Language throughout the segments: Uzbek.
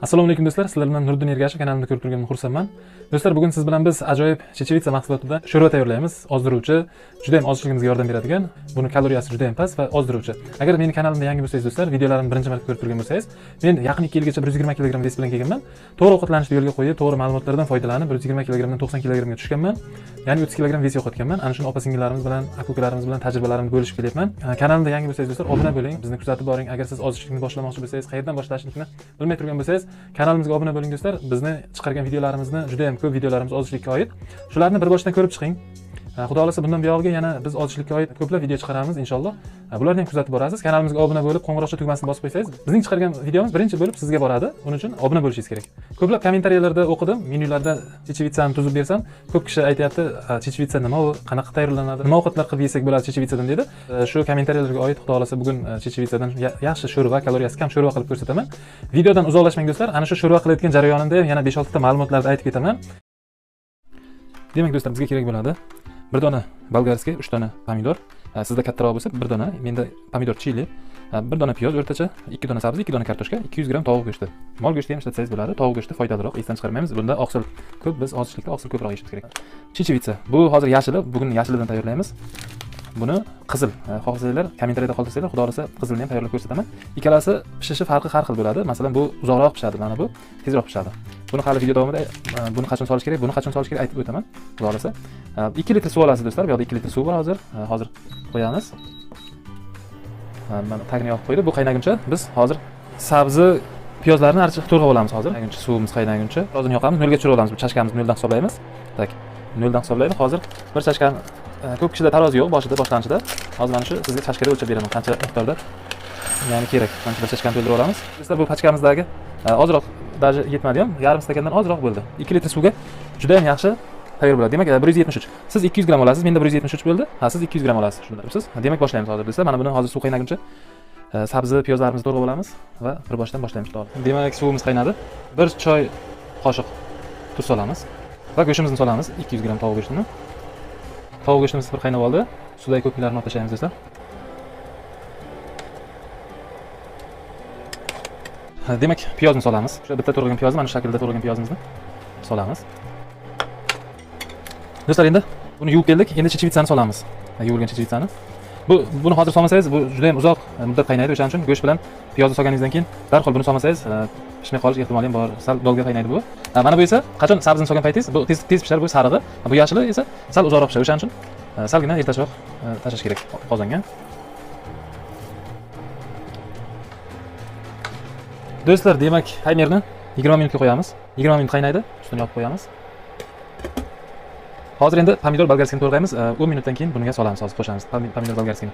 Assalomu alaykum do'stlar, sizlar bilan Nuriddin Ergashev kanalimda ko'rib turganimdan xursandman. Do'stlar, bugun siz bilan biz ajoyib chechevitsa mahsulotidan sho'rva tayyorlaymiz. Ozdiruvchi, juda ham ozishligimizga yordam beradigan, buni kaloriyasi juda ham past va ozdiruvchi. Agar meni kanalimda yangi bo'lsangiz do'stlar, videolarimni birinchi marta ko'rib turgan bo'lsangiz, men yaqin 2 yilgacha 120 kilogramm vес bilan kelganman. To'g'ri ovqatlanishni yo'lga qo'yib, to'g'ri ma'lumotlardan foydalanib 120 kilogrammdan 90 kilogrammga tushganman. Ya'ni 30 kilogramm vес yo'qotganman. Ana shuni opa-singillarimiz bilan, aka-ukalarimiz bilan tajribalarimni bo'lishib kelyapman. Kanalimda yangi bo'lsangiz do'stlar, obuna bo'ling, bizni kuzatib boring. Agar siz ozishlikni boshlamoqchi bo'lsangiz, qayerdan boshlashni bilmay turgan bo'lsangiz, kanalimizga obuna bo'ling do'stlar. Bizni chiqargan videolarimizni, juda ham ko'p videolarimiz ozishlikka oid. Shularni bir boshdan ko'rib chiqing. Xudo xolasa bundan buyog'iga yana biz ozishlikka oid ko'plab video chiqaramiz inshaalloh. Bularni ham kuzatib borasiz. Kanalimizga obuna bo'lib, qo'ng'iroqcha tugmasini bosib qo'ysangiz, bizning chiqargan videomiz birinchi bo'lib sizga boradi. Buning uchun obuna bo'lishingiz kerak. Ko'plab kommentariyalarda o'qidim, menyularda chechevitsani tuzib bersam, ko'p kishi aytayapti, chechevitsa nima u, qanaqa tayyorlanadi, nima ovqatlar qilib yesak bo'ladi chechevitsadan dedi. Shu kommentariyalarga oid Xudo xolasa bugun chechevitsadan yaxshi sho'rva, kaloriyasi kam sho'rva qilib ko'rsataman. Videodan uzoqlashmang do'stlar. Ana shu sho'rva qilayotgan jarayonimda ham yana 5-6 ta ma'lumotlarni aytib ketaman. Demak do'stlar, bizga kerak bo'ladi bir dona bolgarskiy, 3 dona pomidor. Sizda kattaroq bo'lsa bir dona, menda pomidor chili, bir dona piyoz o'rtacha, 2 dona sabzi, 2 dona kartoshka, 200 gramm tovuq go'shti. Mol go'shti ham ishlatsangiz bo'ladi. Tovuq go'shti foydaliroq, esdan chiqarmaymiz. Bunda oqsil ko'p, biz ozishlikda oqsil ko'proq yeyishimiz kerak. Chechevitsa. Bu hozir yashili, bugun yashilidan tayyorlaymiz. Buni qizil, xohlasanglar kommentariyada qoldirsanglar, Xudo xolasa qizilni ham tayyorlab ko'rsataman. Ikkalasi pishishi farqi har xil bo'ladi. Masalan, bu uzoqroq pishadi, mana bu tezroq pishadi. Buni hali video davomida buni qachon solish kerak, buni qachon solish kerak aytib o'taman. Xudo xolasa. 2 litr suv olasiz do'stlar. Bu yerda 2 litr suv bor hozir. Hozir qo'yamiz. Mana tagini yoqib qo'ydi. Bu qaynaguncha biz hozir sabzi, piyozlarni archib to'g'rab olamiz hozir. Qaynaguncha suvimiz qaynaguncha hozir yoqamiz, nolga tushirib olamiz. Bu chashkamizni noldan hisoblaymiz. Tak, noldan hisoblaymiz. Hozir bir chashkani ko'p kishida tarozi yo'q, boshida, boshlanishida. Hozir mana shu sizga chashkada o'lchab beraman, qancha miqdorda ya'ni kerak. Mana shu bir chashkani to'ldirib olamiz. Do'stlar, bu pachkamizdagi ozroq, даже yetmadi ham, yarim stakandan ozroq bo'ldi. 2 litr suvga juda ham yaxshi tayyor bo'ladi. Demak, 173. Siz 200 gramm olasiz, menda 173 bo'ldi. Ha, siz 200 gramm olasiz. Shunda turibsiz. Demak, boshlaymiz hozir do'stlar. Mana buni hozir suv qaynaguncha sabzi, piyozlarimizni to'g'rab olamiz va bir boshdan boshlaymiz. Demak, suvimiz qaynadi. 1 choy qoshiq tuz solamiz va go'shtimizni solamiz. 200 gramm tovuq go'shtini. Tovuq go'shtimiz bir qaynab oldi. Suvdagi ko'piklarni olib tashlaymiz do'stlar. Demak, piyozni solamiz. O'sha bitta to'g'ragan piyozni, mana shu shaklda to'g'ragan piyozimizni solamiz. Do'stlar, endi buni yuvib keldik. Endi chechevitsani solamiz. Yuvilgan chechevitsani. Buni hozir solmasangiz, bu juda ham uzoq muddat qaynaydi. O'shaning uchun go'sht bilan piyozni solganingizdan keyin darhol buni solmasangiz, pishmay qolish ehtimoli ham bor. Sal dolga qaynaydi bu. Mana bu esa qachon sabzini solgan paytingiz, bu tez tez pishar, bu sarig'i. Bu yashili esa sal uzoqroq pishadi. O'shaning uchun salgina ertaroq tashlash kerak qozonga. Do'stlar, demak, taymerni 20 minutga qo'yamiz. 20 minut qaynaydi, ustini yopib qo'yamiz. Hozir endi pomidor bolgarskini to'g'raymiz. 10 minutdan keyin bunga solamiz, hozir qo'shamiz pomidor bolgarskini.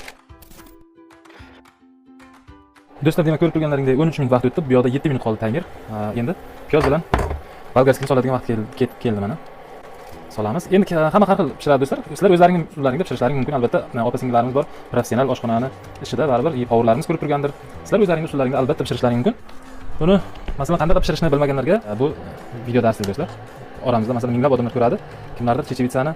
Do'stlar, demak, ko'rib turganlaringdek 13 minut vaqt o'tdi. Bu yoqda 7 minut qoldi taymer. Endi piyoz bilan bolgarskini soladigan vaqt keldi mana. Solamiz. Endi hamma har xil pishiradi do'stlar. Sizlar o'zlaringning usullaringda pishirishlaring mumkin albatta. Opa-singillarimiz bor, professional oshxonani ishida baribir povurlarimiz ko'rib turgandir. Sizlar o'zlaringning usullaringda albatta pishirishlaring mumkin. Buni masalan qanday qilib pishirishni bilmaganlarga bu video darslik do'stlar. Oramizda masalan minglab odamlar ko'radi. Kimlardir chechevitsani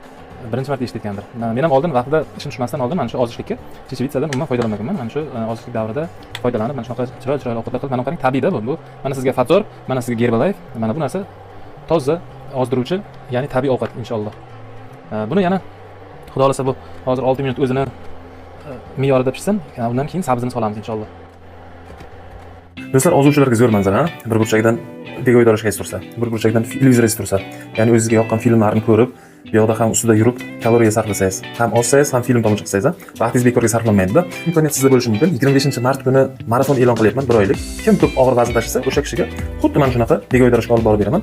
birinchi marta eshitgandir. Men ham oldin vaqtida ishim tushmasdan oldin mana shu ozishlikka chechevitsadan umuman foydalanmaganman. Mana shu ozishlik davrida foydalanib mana shunaqa chiroyli chiroyli ovqatlar qilib, mana qarang, tabiiyda bu. Mana sizga Fator, mana sizga Herbalife, mana bu narsa toza ozdiruvchi, ya'ni tabiiy ovqat inshaalloh. Buni yana Xudo xolasa bu hozir 6 minut o'zini me'yorida pishsin, undan keyin sabzini solamiz inshaalloh. Do'stlar, ozuvchilarga zo'r manzara, bir burchakdan begoy dorishga tursa, bir burchakdan televizor eshitib tursa, ya'ni o'zingizga yoqqan filmlarni ko'rib, bu yoqda ham ustida yurib kaloriya sarflasangiz, ham ozsangiz, ham film tomosha qilsangiz, vaqtingiz bekorga sarflanmaydi-da. Imkoniyat sizda bo'lishi mumkin. 25-mart kuni marafon e'lon qilyapman, bir oylik. Kim ko'p og'ir vazn tashlasa, o'sha kishiga xuddi mana shunaqa begoy dorishga olib borib beraman.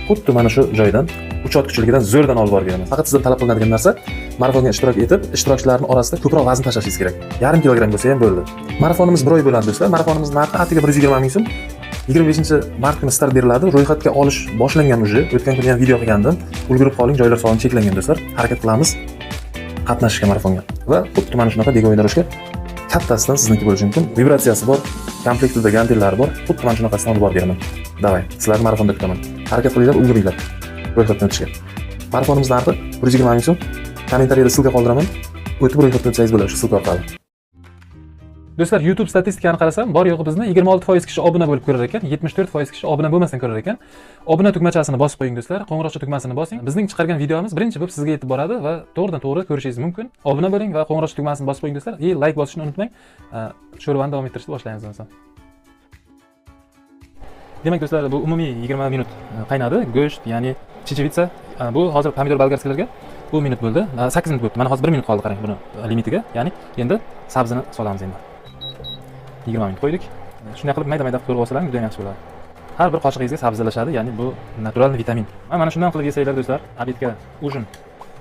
Xuddi mana shu joydan, uch ot kuchligidan zo'rdan olib borib beraman. Faqat sizdan talab qilinadigan narsa marafonga ishtirok etib, ishtirokchilarning orasida ko'proq vazn tashlashingiz kerak. Yarim kilogramm bo'lsa ham bo'ldi. Marafonimiz bir oy bo'ladi do'stlar. Marafonimiz narxi atigi 120 ming so'm. 25-mart kuni start beriladi. Ro'yxatga olish boshlangan уже. O'tgan kuni ham video qilgandim. Ulgurib qoling, joylar soni cheklangan do'stlar. Harakat qilamiz qatnashishga marafonga. Va xuddi mana shunaqa begoy dorishga kattasidan sizniki bo'lishi mumkin. Vibratsiyasi bor, komplektida gantellari bor. Xuddi mana shunaqasidan olib borib beraman. Davay, sizlarni marafonda kutaman. Harakat qilinglar, ulguringlar ro'yxatdan o'tishga. Marafonimiz narxi 120 ming so'm. Kommentariyada ссылка qoldiraman. O'tib ro'yxatdan o'tsangiz bo'ladi shu ссылка orqali. Do'stlar, YouTube statistikani qarasam, bor yo'g'i bizni 26% kishi obuna bo'lib ko'rar ekan, 74% kishi obuna bo'lmasdan ko'rar ekan. Obuna tugmachasini bosib qo'ying do'stlar, qo'ng'iroqcha tugmasini bosing. Bizning chiqargan videomiz birinchi bo'lib sizga yetib boradi va to'g'ridan to'g'ri ko'rishingiz mumkin. Obuna bo'ling va qo'ng'iroqcha tugmasini bosib qo'ying do'stlar. Like bosishni unutmang. Sho'rvani davom ettirishni boshlaymiz bo'lmasa. Demak do'stlar, bu umumiy 20 minut qaynadi. Go'sht, ya'ni chechevitsa, bu hozir pomidor bolgarskilarga 10 minut bo'ldi. 8 minut bo'ldi. Mana hozir 1 minut qoldi, qarang buni limitiga. Ya'ni endi sabzini solamiz endi. 20 minut qo'ydik. Shunday qilib mayda-mayda qilib to'g'rab olsalaring juda ham yaxshi bo'ladi. Har bir qoshig'ingizga sabzilashadi, ya'ni bu natural vitamin. Mana shundan qilib yesanglar do'stlar, obedga, ujin,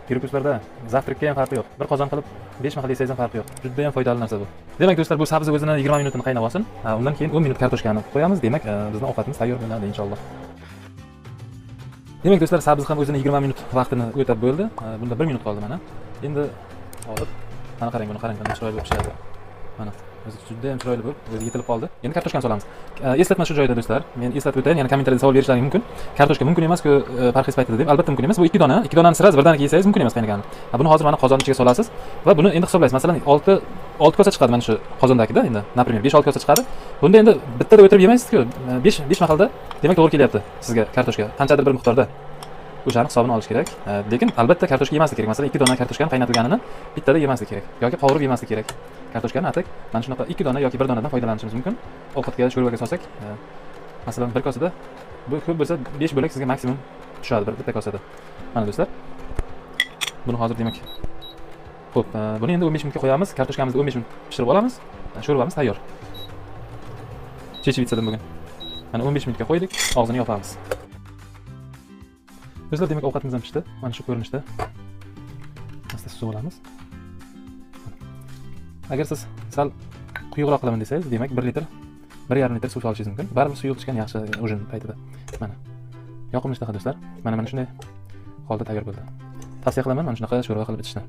перекусlarda, zavtrakka ham farqi yo'q. Bir qozon qilib 5 mahal yesangiz ham farqi yo'q. Juda ham foydali narsa bu. Demak do'stlar, bu sabzi o'zini 20 minutini qaynab olsin. Undan keyin 10 minut kartoshkani qo'yamiz. Demak, bizning ovqatimiz tayyor bo'ladi inshaalloh. Demak do'stlar, sabzi ham o'zini 20 minut vaqtini o'tab bo'ldi. Bunda 1 minut qoldi mana. Endi olib, mana qarang buni, qarang, qanday chiroyli bo'lib pishadi. Mana o'zi juda ham chiroyli bo'lib, o'zi yetilib qoldi. Endi kartoshkani solamiz. Eslatma shu joyda do'stlar, men eslatib o'tayin, yana kommentariyada savol berishlaring mumkin. Kartoshka mumkin emas-ku parhez paytida deb, albatta mumkin emas. Bu 2 dona, 2 donani sraz birdaniga yesangiz mumkin emas qaynagani. Buni hozir mana qozonning ichiga solasiz va buni endi hisoblaysiz. Masalan, 6 kosa chiqadi mana shu qozondagida endi. Например, 5-6 kosa chiqadi. Bunda endi bittada o'tirib yemaysiz-ku. 5 mahalda demak to'g'ri kelyapti sizga kartoshka qanchadir bir miqdorda. O'shani hisobini olish kerak. Lekin albatta kartoshka yemaslik kerak. Masalan, 2 dona kartoshkani qaynatilganini bittada yemaslik kerak yoki qovurib yemaslik kerak. Kartoshkani atak mana shunaqa 2 dona yoki 1 donadan foydalanishimiz mumkin. Ovqatga, sho'rvaga solsak, masalan, bir kosada bu ko'p bo'lsa 5 bo'lak sizga maksimum tushadi bir bitta kosada. Mana do'stlar. Buni hozir demak. Xo'p, buni endi 15 minutga qo'yamiz. Kartoshkamizni 15 minut pishirib olamiz. Sho'rvamiz tayyor. Chechevitsadan bugun. Mana 15 minutga qo'ydik, og'zini yopamiz. Do'stlar, demak ovqatimiz ham pishdi. Mana shu ko'rinishda. Asta suzib olamiz. Agar siz sal quyuqroq qilaman desangiz, demak 1 litr, 1,5 litr suv solishingiz mumkin. Baribir suyuq pishgan yaxshi ujin paytida. Mana. Yoqimli ishtaha do'stlar. Mana shunday holda tayyor bo'ldi. Tavsiya qilaman mana shunaqa sho'rva qilib ichishni.